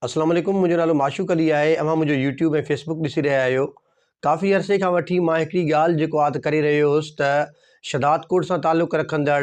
اسلام عليڪم منهنجو نالو معشوق علي آهي اوهان منهنجو يوٽيوب ۽ فيسبوڪ ڏسي رهيا آهيو ڪافي عرصي کان وٺي مان هڪڙي ڳالهه جيڪو آ ته ڪري رهيو هوس ته شھداد ڪوٽ سان تعلق رکندڙ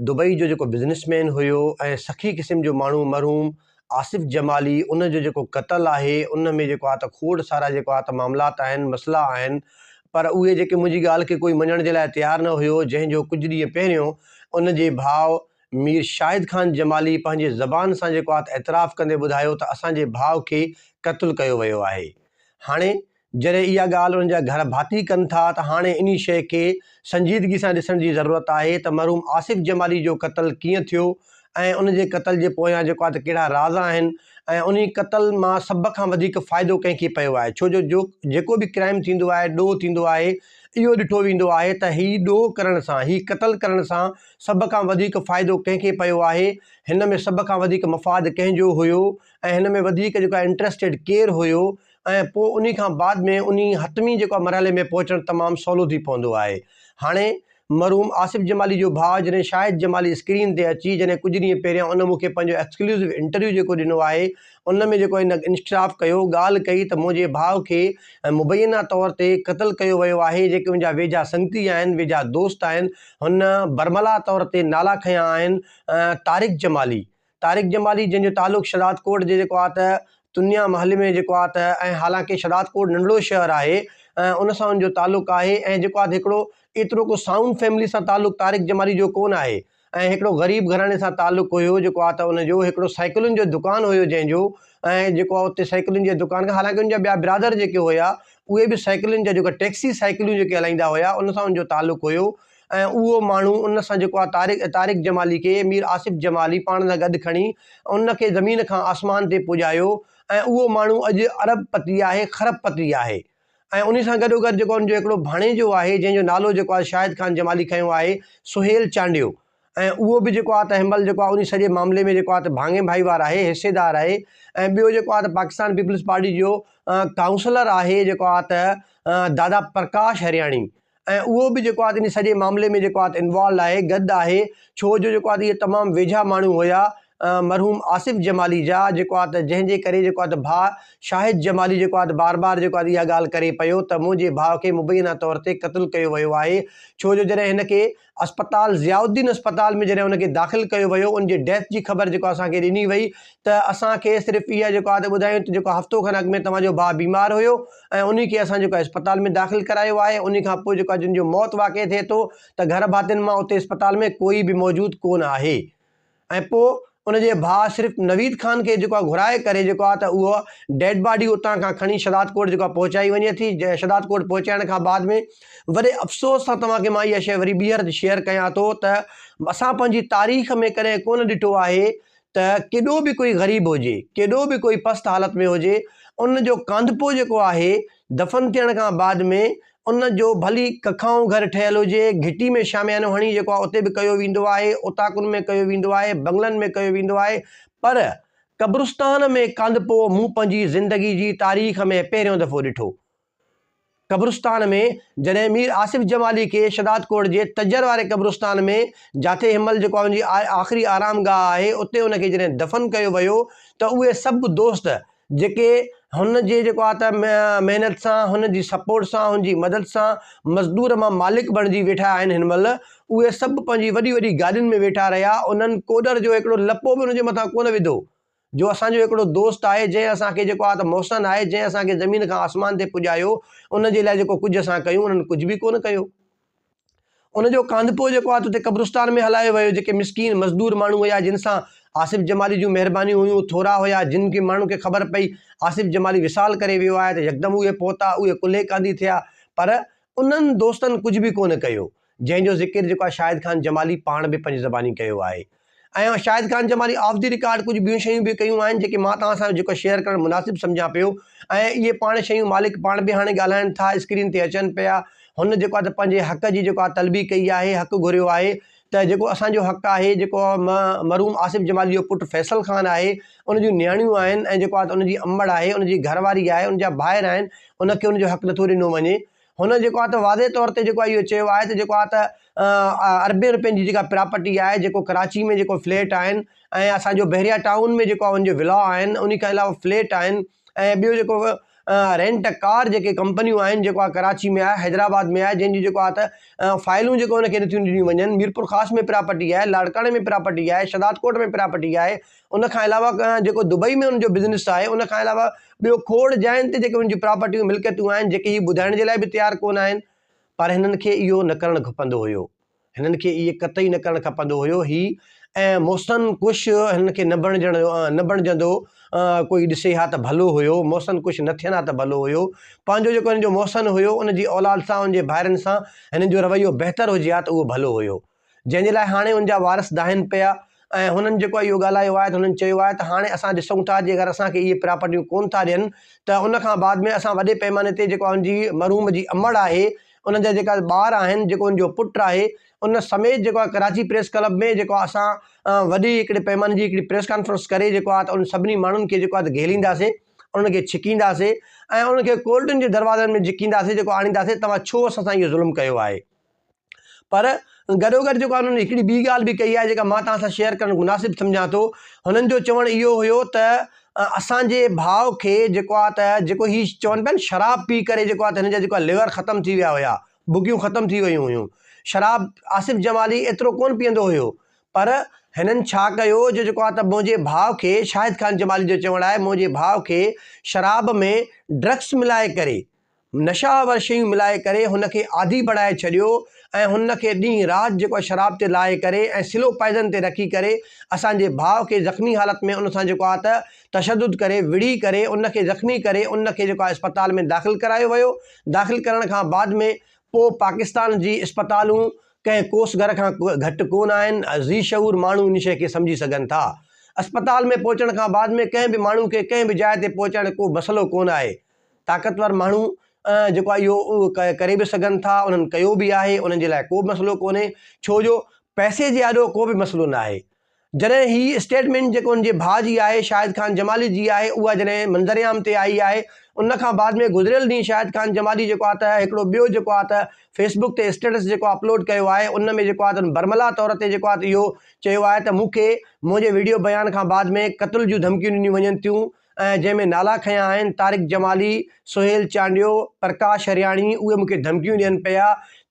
دبئي جو جيڪو بزنس مين هيو ۽ سخي قسم جو ماڻهو مرحوم آصف جمالي ان جو جيڪو قتل آهي ان ۾ جيڪو آ ته کوڙ سارا جيڪو آ ته معاملات آهن مسئلا آهن پر اهي جيڪي منهنجي ڳالهه کي ڪوئي مڃڻ جي لاء تيار نه هيو جنهن جو ڪجهه ڏينهن پهريون ان جي ڀاء مير شاهد خان جمالي پنهنجي زبان سان جيڪو آ ته اعتراف ڪندي ٻڌايو ته اسان جي ڀاء کي قتل ڪيو ويو آهي. هاڻي جڏهن اها ڳالهه انهن جا گهر ڀاتي ڪن ٿا ته هاڻي انهي شيء کي سنجيدگي سان ڏسڻ جي ضرورت آهي ته مرحوم آصف جمالي جو قتل ڪيئن ٿيو ۽ ان جي قتل جي پويان جيڪو آ ته ڪهڙا راز آهن ۽ انهي قتل مان سڀ کان وڌيڪ فائدو ڪنهن کي پيو آهي ڇو جو جو جيڪو به ڪرائم ٿيندو آهي ڏوهه ٿيندو آهي اهو ڏٺو ويندو آهي ته هي ڏوهه ڪرڻ سان هي قتل ڪرڻ سان سڀ کان وڌيڪ فائدو ڪنهن کي پيو آهي، هن ۾ سڀ کان وڌيڪ مفاد ڪنهن جو هيو ۽ هن ۾ وڌيڪ جيڪو آهي انٽريسٽيڊ ڪير هيو ۽ پوء انهي کان بعد ۾ انهي حتمي جيڪو آهي مرحلي ۾ پهچڻ تمام سولو ٿي پوندو آهي. هاڻي مرحوم آصف جمالي جو ڀاء جڏهن شاهد جمالي اسڪرين تي اچي جڏهن ڪجهه ڏينهن پهريان ان مون کي پنهنجو ايڪسڪلوزو انٽرويو جيڪو ڏنو آهي ان ۾ جيڪو هن انڪشاف ڪيو، ڳالهه ڪئي ته منهنجي ڀاء کي مبينا طور تي قتل ڪيو ويو آهي جيڪي ان جا ويجها سنگتي آهن ويجها دوست آهن هن برملا طور تي نالا کنيا آهن طارق جمالي طارق جمالي جنهن جو تعلق شھدادڪوٽ جي جيڪو آهي ته تنيا محلي ۾ جيڪو آهي ته ۽ حالانڪه شھدادڪوٽ ننڍڙو شهر آهي ان سان ان جو تعلق آهي ۽ جيڪو آهي ته هڪڙو ايترو ڪو سائونڊ فيملي سان تعلق طارق جمالي جو ڪونه آهي ۽ هڪڙو غريب گهراڻي سان تعلق هيو جيڪو آهي ته ان جو هڪڙو سائيڪلن جو دڪان هيو جنهن جو ۽ جيڪو آهي اتي سائيڪلن جي دڪان کان حالانڪه ان جا ٻيا برادر جيڪي هيا اهي به سائيڪلن جا جيڪا ٽيڪسي سائيڪلون جيڪي هلائيندا هيا ان سان ان جو تعلق هيو ۽ اهو ماڻهو ان سان جيڪو آهي طارق طارق جمالي کي مير آصف جمالي پاڻ سان گڏ کڻي ان کي زمين کان آسمان تي پڄايو ۽ اهو ماڻهو اڄ ارب پتي آهي خرب پتي آهي ۽ انهي سان گڏو گڏ جيڪو ان جو هڪڙو ڀاڻيجو آهي جنهن جو نالو جيڪو آهي شاهد خان جمالي کنيو آهي سهيل چانڊيو ۽ اهو به جيڪو آهي ته هن مهل جيڪو آهي انهي سڄي معاملي ۾ جيڪو آهي ته ڀاڱي ڀائيوار آهي حصيدار آهي ۽ ٻيو جيڪو آهي ته پاڪستان پيپلز پارٽي جو ڪائونسلر آهي جيڪو آهي ته دادا پرڪاش هرياڻي ۽ اهو به جيڪو آهي ته ان سڄي معاملي ۾ جيڪو آهي ته انوالوڊ آهي گڏ آهي ڇو جو جيڪو آهي ته اهي تمام ويجها ماڻهو هيا مرحوم آصف جمالي جا جيڪو آهي ته جنهن جي ڪري جيڪو آهي ته ڀاء شاهد جمالي جيڪو آهي ته بار بار جيڪو آهي ته اها ڳالهه ڪري پيو ته منهنجي ڀاء کي مبينا طور تي قتل ڪيو ويو آهي ڇو جو جڏهن هن کي اسپتال ضياء الدين اسپتال ۾ جڏهن ان کي داخل ڪيو ويو ان جي ڊيٿ جي خبر جيڪو اسان کي ڏني وئي ته اسان کي صرف اها جيڪو آهي ته ٻڌايون ته جيڪو هفتو کن اڳ ۾ توهان جو ڀاء بيمار هيو ۽ انهي کي اسان جيڪو اسپتال ۾ داخل ڪرايو آهي انهي کان پوء جيڪو آهي جن جو موت واقع ٿئي ٿو ته گهر ڀاتين مان اتي اسپتال ۾ ڪوئي به موجود ڪونه آهي. ۽ پوء ان جي ڀاء صرف نويد خان کي جيڪو آهي گهرائي ڪري جيڪو آهي ته اهو ڊيڊ باڊي اتان کان کڻي شھدادڪوٽ جيڪو آهي پهچائي وڃي ٿي شھدادڪوٽ پهچائڻ کان بعد ۾ وڏي افسوس سان توهان کي مان اها شيء وري ٻيهر شيئر ڪيان ٿو ته اسان پنهنجي تاريخ ۾ ڪڏهن ڪونه ڏٺو آهي ته ڪيڏو به ڪوئي غريب هجي ڪيڏو به ڪوئي پست حالت ۾ هجي ان جو ڪانڌپو جيڪو آهي دفن ٿيڻ کان بعد ۾ ان جو ڀلي ڪکائون گهر ٺهيل هجي، گهٽي ۾ شاميانو هڻي جيڪو آهي اتي به ڪيو ويندو آهي، اوطاقن ۾ ڪيو ويندو آهي، بنگلن ۾ ڪيو ويندو آهي پر قبرستان ۾ ڪانڌپو مون پنهنجي زندگي جي تاريخ ۾ پهريون دفعو ڏٺو. قبرستان ۾ جڏهن مير آصف جمالي کي شھدادڪوٽ جي تجر واري قبرستان ۾ جاٿي هنمهل جيڪو آهي ان جي آخري آرامگاهه آهي اتي ان کي جڏهن دفن ڪيو ويو ته اهي سڀ دوست جيڪي هن جي جيڪو آهي ته محنت سان هن جي سپورٽ سان هن جي مدد سان مزدور مان مالڪ بڻجي ويٺا آهن هن مهل اهي سڀ پنهنجي وڏي وڏي گاڏين ۾ ويٺا رهيا انهن ڪوڏر جو هڪڙو لپو به ان جي مٿان ڪونه وڌو جو اسان جو هڪڙو دوست آهي جنهن اسان کي جيڪو آهي ته محسن آهي جنهن اسان کي زمين کان آسمان تي پڄايو ان جي لاء جيڪو ڪجهه اسان ڪيون انهن ڪجهه به ڪونه ڪيو. ان جو ڪانڌپو جيڪو آهي اتي قبرستان ۾ هلايو ويو جيڪي مسڪين مزدور ماڻهو هيا جن سان آصف جمالي جون مهربانيون هيون ٿورا هيا جن کي ماڻهن کي خبر پئي آصف جمالي وصال ڪري ويو آهي ته يڪدم اهي پهتا اهي ڪلهي ڪانڌي ٿيا پر انهن دوستن ڪجهه به ڪونه ڪيو جنهن جو ذڪر جيڪو آهي شاهد خان جمالي پاڻ به پنهنجي زباني ڪيو آهي ۽ Shahid Khan Jamali off the record ڪجهه ٻيون شيون به ڪيون آهن جيڪي مان توهان سان جيڪو شيئر ڪرڻ مناسب سمجهان پيو ۽ اهي پاڻ شيون مالڪ پاڻ به هاڻي ڳالهائن ٿا اسڪرين تي اچن پيا هن جيڪو آهي ته پنهنجي حق جي جيڪو آهي طلبي ڪئي آهي حق گهريو آهي ته جيڪو اسان جو حق آهي جيڪو مرحوم آصف جمالي جو پٽ فيصل خان آهي ان جون نياڻيون آهن ۽ جيڪو آهي ته ان جي امڙ آهي ان جي گهر واري آهي ان جا ڀائر آهن ان کي ان جو حق نٿو ڏنو وڃي هن جيڪو آهي ته واضح طور تي جيڪو آهي اهو چيو آهي ته جيڪو آهي ته اربين روپين جي جيڪا پراپرٽي آهي جيڪو ڪراچي ۾ جيڪو فليٽ آهن ۽ اسان جو بحريا ٽائون ۾ جيڪو ان جو ولا آهن ان کان علاوه فليٽ آهن ۽ ٻيو جيڪو رينٽ ڪار جيڪي ڪمپنيون آهن جيڪو آهي ڪراچي ۾ آهي حيدرآباد ۾ آهي جنهن جي جيڪو آهي ته فائلون جيڪو ان کي نٿيون ڏنيون وڃن ميرپورخاص ۾ پراپرٽي آهي لاڙڪاڻي ۾ پراپرٽي آهي شهدادڪوٽ ۾ پراپرٽي آهي ان کان علاوه جيڪو دبئي ۾ ان جو بزنس آهي ان کان علاوه ٻيو کوڙ جاين تي جيڪي ان جون پراپرٽيون ملڪيتون آهن جيڪي هي ٻڌائڻ جي لاء به تيار ڪونه آهن پر هنن کي اهو نه ڪرڻ کپندو هيو. هنن کي اهي قطعي نه ڪرڻ کپندو هيو. هي ۽ محسن ڪش هنن کي نه بڻجڻ نه بڻجندو ڪوئي ڏسي ها ته ڀلو هيو. محسن ڪش نه ٿين ها ته ڀلو هيو. پنهنجو جيڪو هنن جو محسن هيو ان جي اولاد سان ان جي ڀائرن سان هنن جو رويو بهتر هجي ها ته اهو ڀلو هيو. جنهن جي لاء هاڻي ان جا وارث دانهن پيا ۽ هنن جيڪو اهو ڳالهايو آهي ته هنن چيو آهي ته هاڻي اسان ڏسون ٿا جي اگر اسان کي اهي پراپرٽيون ڪونه ٿا ڏين ته ان کان بعد ۾ اسان وڏي پئماني تي جيڪو ان جي مرحوم جي امڙ آهي ان جا جيڪا ٻار آهن جيڪو ان جو پٽ آهي ان سميت جيڪو آهي ڪراچي پريس ڪلب ۾ جيڪو اسان وڏي هڪڙي پئماني جي هڪڙي پريس ڪانفرنس ڪري جيڪو آهي ته ان سڀني ماڻهن کي جيڪو آهي ته گهيلينداسين انهن کي ڇڪينداسين ۽ انهن کي ڪورٽن جي دروازن ۾ جهڪينداسين جيڪو آڻينداسين توهان ڇو اسان سان اهو ظلم ڪيو آهي. پر گڏوگڏ جيڪو آهي انهن هڪڙي ٻي ڳالهه به ڪئي آهي جيڪا مان توهان سان شيئر ڪرڻ مناسب سمجهان ٿو هنن جو چوڻ اهو هيو ته اسان جي ڀاء کي جيڪو آهي ته جيڪو هي چون پيا نه شراب پي ڪري جيڪو آهي ته هن جا جيڪو آهي ليور ختم ٿي ويا هيا بڪيون ختم ٿي ويون هيون شراب آصف جمالي ايترو ڪونه پيئندو هيو پر هنن ڇا ڪيو جو جيڪو آهي ته منهنجي ڀاء کي شاهد خان جمالي جو چوڻ آهي منهنجي ڀاء کي شراب ۾ ڊرگس ملائي ڪري نشا آور شيون ملائي ڪري هن کي عادي بڻائي ڇڏيو ۽ هن کي ڏينهن رات جيڪو آهي شراب تي لائي ڪري ۽ سلو پائزن تي رکي ڪري اسان جي ڀاء کي زخمي حالت ۾ ان سان جيڪو آهي ته تشدد ڪري وڙهي ڪري ان کي زخمي ڪري ان کي جيڪو آهي اسپتال ۾ داخل ڪرايو ويو داخل ڪرڻ کان بعد ۾ پوء پاڪستان جي اسپتالون ڪنهن ڪوس گهر کان گهٽ ڪونه آهن ذي شعور ماڻهو ان شيء کي سمجهي سگهن ٿا اسپتال ۾ پهچڻ کان بعد ۾ ڪنهن به ماڻهو کي ڪنهن به جاء تي پهچائڻ ڪو مسئلو ڪونه آهي طاقتور ماڻهو جيڪو آهي اهو ڪري به سگهن ٿا انهن ڪيو به آهي انهن جي لاء ڪو به مسئلو ڪونهي ڇو جو پئسي جي آڏو ڪو به مسئلو نه آهي جڏهن هي اسٽيٽمينٽ جيڪو ان جي ڀاء جي آهي شاهد خان جمالي جي آهي اها جڏهن منظر عام تي آئي آهي ان کان بعد ۾ گذريل ڏينهن شاهد خان جمالي جيڪو آهي ته هڪڙو ٻيو جيڪو آهي ته فيسبڪ تي اسٽيٽس جيڪو اپلوڊ ڪيو آهي ان ۾ جيڪو آهي ته برملا طور تي جيڪو آهي ته اهو چيو آهي ته مون کي منهنجي وڊيو بيان کان بعد ۾ قتل جون ڌمڪيون ڏنيون وڃن ٿيون ۽ جنهن ۾ نالا کنيا آهن طارق جمالي، سهيل چانڊيو، پرڪاش هرياڻي اهي مون کي ڌمڪيون ڏين پيا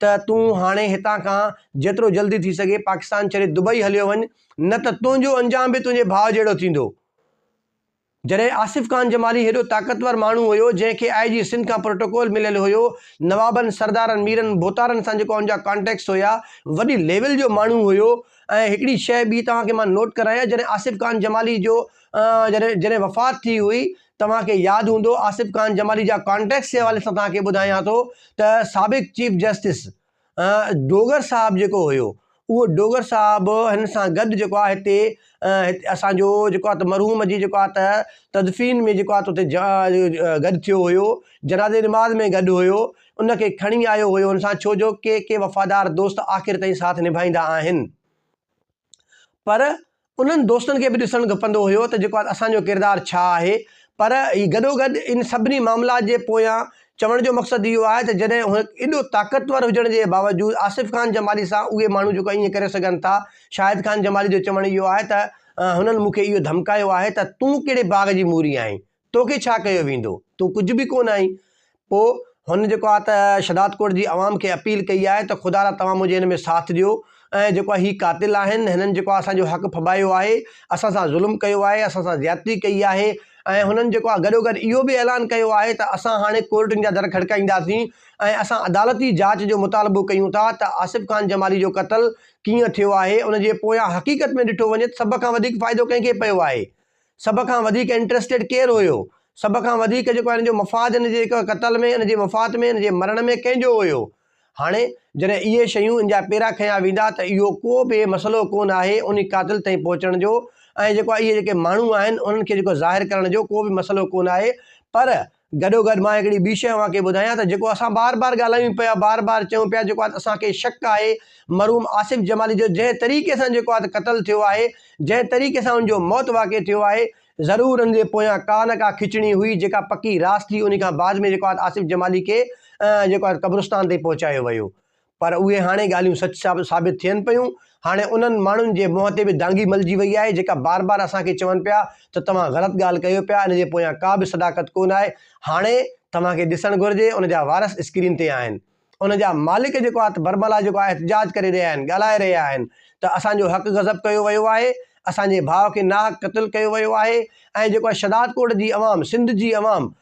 ته تون هاڻي هتان کان جيترو جلدي ٿي سگهي پاڪستان ڇڏي دبئي هليو وڃ نه ته تنهنجو انجام به تنهنجي ڀاء جهڙو ٿيندو. جڏهن آصف خان جمالي هيڏو طاقتور ماڻهو هيو جنهن کي آء جي سنڌ کان پروٽوڪول مليل هيو، نوابن، سردارن، ميرن، ڀوتارن سان جيڪو ان جا ڪانٽيڪٽس هيا، وڏي ليول جو ماڻهو هيو ۽ هڪڙي شيء ٻي توهان کي مان نوٽ ڪرايان جڏهن آصف خان جمالي جو جڏهن جڏهن وفات ٿي هئي توهان کي ياد هوندو آصف خان جمالي جا ڪانٽيڪٽس جي حوالي سان توهان کي ٻڌايان ٿو ته سابق چيف جسٽس ڊوگر صاحب جيڪو هيو اهو ڊوگر صاحب هن سان گڏ جيڪو آهي هتي اسان جو جيڪو آهي ته مرحوم جي جيڪو آهي ته تدفين ۾ جيڪو آهي ته اتي گڏ ٿيو هيو جنازي نماز ۾ گڏ هيو ان کي کڻي آيو هيو ان سان ڇو جو ڪي ڪي وفادار دوست آخر تائين ساٿ نڀائيندا آهن پر انهن دوستن کي به ڏسڻ کپندو هيو ته جيڪو اسان جو ڪردار ڇا آهي پر هي گڏوگڏ ان سڀني معاملات جي پويان چوڻ جو مقصد اهو آهي ته جڏهن هن ايڏو طاقتور هجڻ جي باوجود آصف خان جمالي سان اهي ماڻهو جيڪو ائين ڪري سگهن ٿا شاهد خان جمالي جو چوڻ اهو آهي ته هنن مون کي اهو ڌمڪايو آهي ته تون ڪهڙي باغ جي موري آهين توکي ڇا ڪيو ويندو؟ تون ڪجهه به ڪونه آهين. پوء هن جيڪو آهي ته شهدادڪوٽ جي عوام کي اپيل ڪئي آهي ته خدارا توهان منهنجي هن ۾ ساٿ ڏيو ۽ جيڪو آهي هي قاتل آهن هنن جيڪو آهي اسان جو حق ڦٻايو آهي اسان سان ظلم ڪيو آهي اسان سان زيادتي ڪئي آهي ۽ هنن جيڪو آهي گڏوگڏ اهو به اعلان ڪيو آهي ته اسان هاڻي ڪورٽن جا در کڙڪائينداسين ۽ اسان عدالتي جاچ جو مطالبو ڪيون ٿا ته آصف خان جمالي جو قتل ڪيئن ٿيو آهي ان جي پويان حقيقت ۾ ڏٺو وڃي ته سڀ کان وڌيڪ فائدو ڪنهن کي پيو آهي سڀ کان وڌيڪ انٽريسٽيڊ ڪير هيو؟ سڀ کان وڌيڪ جيڪو آهي ان جو مفاد ان جي قتل ۾ ان جي وفات ۾ ان جي مرڻ ۾ ڪنهن جو هيو؟ هاڻي جڏهن اهي شيون ان جا پيرا کنيا ويندا ته اهو ڪو به مسئلو ڪونه آهي انهي قاتل تائين پهچڻ جو ۽ جيڪو آهي اهي جيڪي ماڻهو آهن انهن کي جيڪو ظاهر ڪرڻ جو ڪو به مسئلو ڪونه آهي پر گڏوگڏ مان هڪڙي ٻي شيء اوهان کي ٻڌايان ته جيڪو اسان بار بار ڳالهايون پيا بار بار چئون پيا جيڪو آهي اسان کي شڪ آهي مرحوم آصف جمالي جو جنهن طريقي سان جيڪو آهي قتل ٿيو آهي جنهن طريقي سان ان جو موت واقع ٿيو آهي ضرور ان جي پويان ڪا نه ڪا کچڻي هئي جيڪا پڪي راس ٿي ان کان بعد ۾ جيڪو آهي آصف جمالي کي جيڪو آهي قبرستان تائين پهچايو ويو. پر اهي هاڻي ڳالهيون سچ ثابت ٿين پيون. هاڻي انهن ماڻهن جي منهن تي به دانگي ملجي وئي آهي جيڪا بار بار اسان کي چون پيا ته توهان غلط ڳالهه ڪيو پيا ان جي پويان ڪا به صداقت ڪونه آهي. هاڻي توهان کي ڏسڻ گهرجي ان جا وارث اسڪرين تي آهن. ان جا مالڪ جيڪو آهي ته برملا جيڪو آهي احتجاج ڪري رهيا آهن ڳالهائي رهيا آهن ته اسان جو حق غضب ڪيو ويو آهي اسان جي ڀاء کي ناحق قتل ڪيو ويو آهي ۽ جيڪو آهي شهدادڪوٽ جي عوام سنڌ جي عوام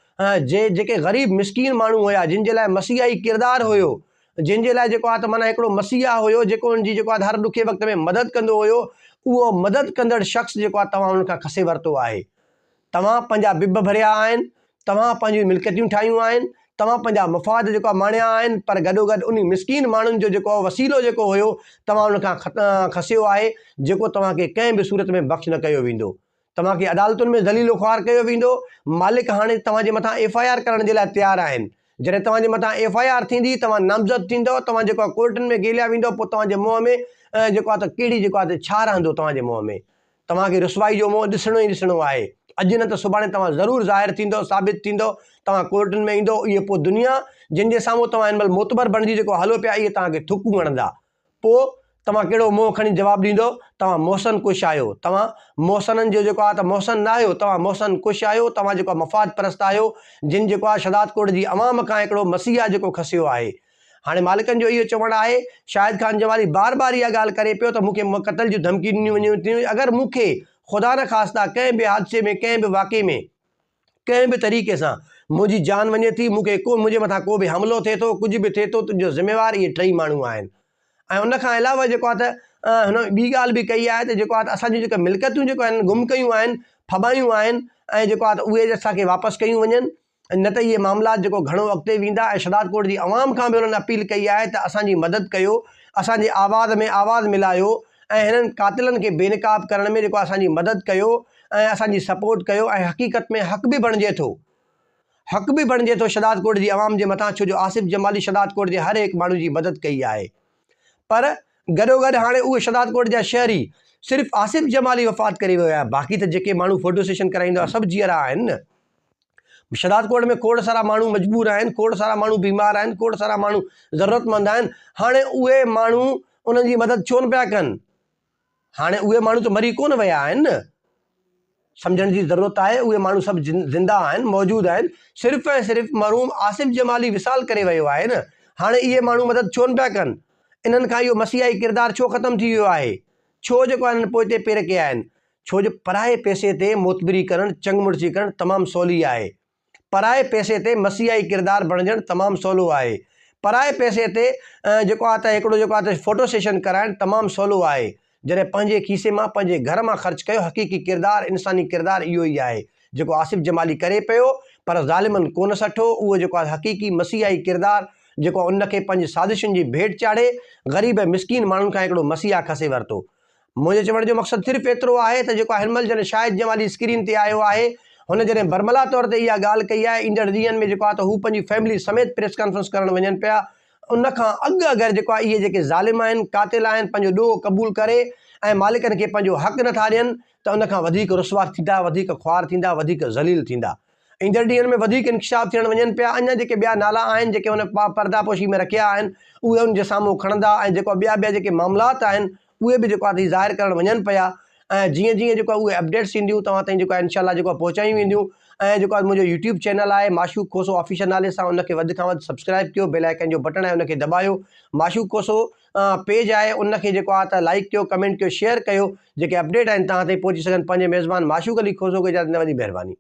جي جيڪي غريب مسڪين ماڻهو هيا جن جي لاء مسيحائي ڪردار هيو جن جي لاء جيڪو آهي ته معنيٰ هڪڙو مسيحا هيو جيڪو ان جي جيڪو آهي هر ڏکي وقت ۾ مدد ڪندو هيو اهو مدد ڪندڙ شخص جيڪو آهي توهان ان کان کسي ورتو آهي توهان پنهنجا بب ڀريا آهن توهان پنهنجون ملڪيتون ٺاهيون آهن توهان پنهنجا مفاد جيڪو آهي ماڻيا آهن پر گڏوگڏ انهي مسڪين ماڻهن جو جيڪو وسيلو جيڪو هيو توهان ان کان کسيو آهي جيڪو توهان کي ڪنهن به صورت ۾ بخش نه ڪيو ويندو توهان کي عدالتن ۾ ذليل و خوار ڪيو ويندو، مالڪ هاڻي توهان جي مٿان ايف I R ڪرڻ جي لاء تيار آهن، جڏهن توهان جي مٿان ايف I R ٿيندي، توهان نامزد ٿيندؤ، توهان جيڪو آهي ڪورٽن ۾ گهيليا ويندؤ، پوء توهان جي منهن ۾ جيڪو آهي ته ڪهڙي جيڪو آهي ته ڇا رهندو توهان جي منهن ۾؟ توهان کي رسوائي جو منهن ڏسڻو ئي ڏسڻو آهي، اڄ نه ته سڀاڻي توهان ضرور ظاهر ٿيندؤ، ثابت ٿيندؤ، توهان ڪورٽن ۾ ايندؤ، اهي پوء دنيا جن جي سامهون توهان هن مهل معتبر بڻجي جيڪو هلو پيا اهي توهان کي ٿڪون هڻندا. پوء توهان ڪهڙو منهن کڻي جواب ڏيندؤ؟ توهان محسن ڪش آهيو. توهان محسنن جو جيڪو آهي ته محسن نه آهيو، توهان محسن ڪش آهيو، توهان جيڪو آهي مفاد پرست آهيو، جن جيڪو آهي شهدادڪوٽ جي عوام کان هڪڙو مسيحا جيڪو کسيو آهي. هاڻي مالڪن جو اهو چوڻ آهي، شاهد خان جمالي بار بار اها ڳالهه ڪري پيو ته مون کي قتل جون ڌمڪيون ڏنيون وڃن ٿيون، اگر مون کي خدا نخواسته ڪنهن به حادثي ۾ ڪنهن به واقعي ۾ ڪنهن به طريقي سان منهنجي جان وڃي ٿي، مون کي ڪو منهنجي مٿان ڪو به حملو ٿئي ٿو، ڪجهه به ٿئي ٿو ته ان جو ذميوار اهي ٽئي ماڻهو آهن ۽ ان کان علاوه جيڪو آهي ته هن ٻي ڳالهه به ڪئي آهي ته جيڪو آهي ته اسان جون جيڪي ملڪيتون جيڪو آهن گم ڪيون آهن، ڦٻايون آهن ۽ جيڪو آهي ته اهي اسان کي واپس ڪيون وڃن نه ته اهي معاملات جيڪو گهڻو اڳتي ويندا ۽ شهدادڪوٽ جي عوام کان به انهن اپيل ڪئي آهي ته اسان جي مدد ڪيو، اسان جي آواز ۾ آواز ملايو ۽ هنن قاتلن کي بي نقاب ڪرڻ ۾ جيڪو اسان جي مدد ڪيو ۽ اسان جي سپورٽ ڪيو ۽ حقيقت ۾ حق به بڻجي ٿو حق به بڻجي ٿو شھدادڪوٽ جي عوام جي مٿان ڇو جو آصف جمالي شھدادڪوٽ جي هر هڪ ماڻهو جي مدد ڪئي آهي پر گڏوگڏ هاڻي اهي شھدادڪوٽ جا شهري صرف آصف جمالي وفات ڪري ويو آهي باقي ته جيڪي ماڻهو فوٽو سيشن ڪرائيندا هئا سڀ جيئرا آهن نه شھدادڪوٽ ۾ کوڙ سارا ماڻهو مجبور آهن، کوڙ سارا ماڻهو بيمار آهن، کوڙ سارا ماڻهو ضرورتمند آهن، هاڻي اهي ماڻهو انهن جي مدد ڇو نه پيا ڪن؟ هاڻي اهي ماڻهو ته مري ڪونه ويا آهن نه، سمجهڻ جي ضرورت آهي اهي ماڻهو سڀ زنده آهن، موجود آهن، صرف ۽ صرف مرحوم آصف جمالي وصال ڪري ويو آهي نه، هاڻي اهي ماڻهو مدد ڇو نه پيا ڪن؟ انهن کان اهو مسيحائي ڪردار ڇو ختم ٿي ويو آهي؟ ڇو جيڪو آهي انهن پوئتي پير ڪيا آهن؟ ڇو جو پرائي پئسي تي معتبري ڪرڻ، چڱ مڙسي ڪرڻ تمام سولي آهي. پرائي پئسي تي مسيحائي ڪردار بڻجڻ تمام سولو آهي. پرائي پئسي تي جيڪو آهي ته هڪڙو جيڪو آهي ته فوٽو سيشن ڪرائڻ تمام سولو آهي. جڏهن پنهنجي کيسي مان پنهنجي گهر مان خرچ ڪيو حقيقي ڪردار انساني ڪردار اهو ئي آهي جيڪو آصف جمالي ڪري پيو پر ظالمن ڪونه سٺو اهو جيڪو آهي حقيقي مسيحائي ڪردار جيڪو ان کي پنهنجي سازشن جي ڀيٽ چاڙهي غريب ۽ مسڪين ماڻهن کان هڪڙو مسيحا کسي ورتو. منهنجي چوڻ جو مقصد صرف ايترو آهي ته جيڪو هن مهل جڏهن شاهد جمالي اسڪرين تي آيو آهي هن جڏهن برملا طور تي اها ڳالهه ڪئي آهي ايندڙ ڏينهن ۾ جيڪو آهي ته هو پنهنجي فيملي سميت پريس ڪانفرنس ڪرڻ وڃن پيا ان کان اڳ اگر جيڪو آهي اهي جيڪي ظالم آهن قاتل آهن پنهنجو ڏوهه قبول ڪري ۽ مالڪن کي پنهنجو حق نٿا ڏين ته ان کان وڌيڪ رسوا ٿيندا وڌيڪ خوار ٿيندا وڌيڪ ذليل ٿيندا ايندڙ ڏينهن ۾ وڌيڪ انڪشاف ٿيڻ وڃن پيا، اڃا جيڪي ٻيا نالا آهن جيڪي هن پرده پوشي ۾ رکيا آهن اهي ان جي سامهون کڻندا ۽ جيڪو ٻيا ٻيا جيڪي معاملات آهن اهي به جيڪو آهي ظاهر ڪرڻ وڃن پيا ۽ جيئن جيئن جيڪو اهي اپڊيٽس اينديون توهان تائين جيڪو آهي انشاء الله جيڪو پهچايون وينديون ۽ جيڪو آهي منهنجو يوٽيوب چينل آهي معشوق کوسو آفيشل نالي سان ان کي وڌ کان وڌ سبسڪرائب ڪيو بيل آئيڪن جو بٽڻ آهي ان کي دٻايو معشوق کوسو پيج آهي ان کي جيڪو آهي ته لائيڪ ڪيو ڪمينٽ ڪيو شيئر ڪيو جيڪي اپڊيٽ آهن توهان تائين پهچي سگهن پنهنجي ميزبان معشوق علي کوسو کي اجازت ڏيندا وڏي مهرباني.